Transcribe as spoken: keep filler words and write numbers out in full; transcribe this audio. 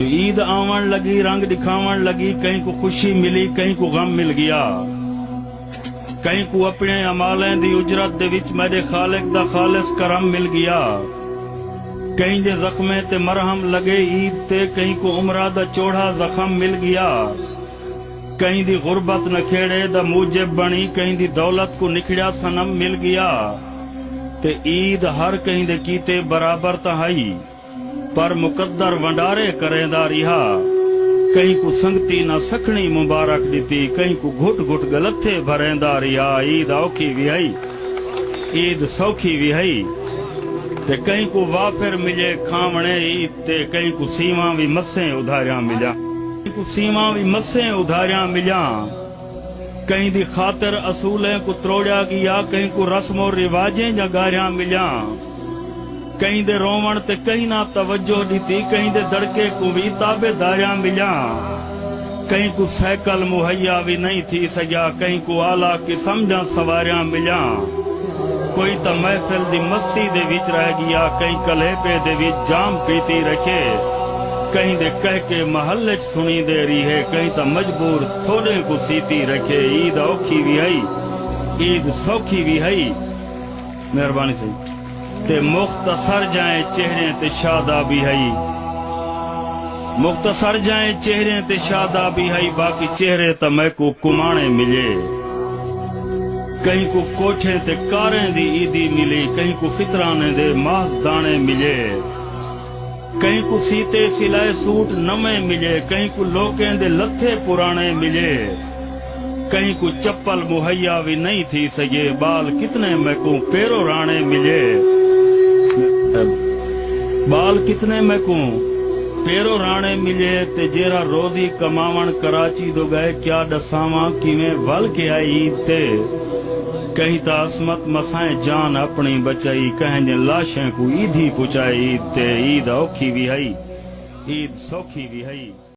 عید آوݨ لڳی، رنگ ݙکھاوݨ لڳی، کہیں کوں خوشی ملی، کہیں کوں غم مل ڳیا۔ کہیں کوں اپݨے اعمالیں دی اجرت دے وچ میݙے خالق دا خالص کرم مل ڳیا۔ کہیں دے زخمیں تے مرہم لڳے عید تے، کہیں کوں عمرہ دا چوڑھا زخم مل ڳیا۔ کہیں دی غربت نکھیڑے دا موجب بݨی، کہیں دی دولت کوں نکھڑیا صنم مل ڳیا۔ تے عید ہر کہیں دے کیتے برابر تاں ہئی، پر مقدر ونڈارے کریندا ریہا۔ کہیں کوں سنگتی نہ سکھݨی مبارک ݙتی، کہیں کوں گھٹ گھٹ ڳلتھے بھریندا ریہا۔ عید اوکھی وی ہئی، عید سوکھی وی ہئی، تے کہیں کوں وافر ملے کھاوݨے عید تے، کہیں کوں سیواں وی مسیں ادھاریاں ملیاں۔ کہیں کوں سیواں وی مسیں ادھاریاں ملیاں۔ کہیں دی خاطر اصولیں کوں تروڑیا ڳیا، کہیں کوں رسم و رواجیں دیاں ڳاریاں ملیاں۔ کہیں دے رووݨ تے کہیں نہ توجہ ݙتی، کہیں دے دڑکے کوں وی تابعداریاں ملیاں۔ کہیں کوں سائیکل مہیا وی نئیں تھی سڳیا، کہیں کوں اعلیٰ قسم دیاں سواریاں ملیاں۔ کوئی تاں محفل دی مستی دے وچ رہ ڳیا، کہیں کلیپے دے وچ جام پیتی رکھے۔ کہیں دے کہہ کے محل اچ سݨیندے ریہے، کہیں تاں مجبور تھوݙیں کوں سیتی رکھے۔ عید اوکھی وی ہئی، عید سوکھی وی ہئی۔ مہربانی سئیں۔ تے مختصر جئیں چہریں تے شادابی ہئی۔ مختصر جئیں چہریں تے شادابی ہئی، باقی چہرے تاں میکوں کماݨے ملے۔ کہیں کوں کوٹھیں تے کاریں دی عیدی ملی، کہیں کوں فطرانے دے ماہ داݨے ملے۔ کہیں کوں سیتے سلائے سوٹ نویں ملے، کہیں کوں لوکیں دے لتھے پراݨے ملے۔ کہیں کوں چپل مہیا وی نئیں تھی سڳے، ٻال کتنے میکوں پیرو راݨے ملے۔ ٻال کتنے میکوں پیرو راݨے ملے، تے جیرھا روزی کماوݨ کراچی دو ڳئے، کیا ݙساواں کیویں ول کے آئے عید تے۔ کہیں تاں عصمت مسائیں جان اپݨی بچائی، کہیں دیاں لاشیں کوں عیدھی پچائے عید تے۔ عید اوکھی وی ہئی، عید سوکھی وی ہئی۔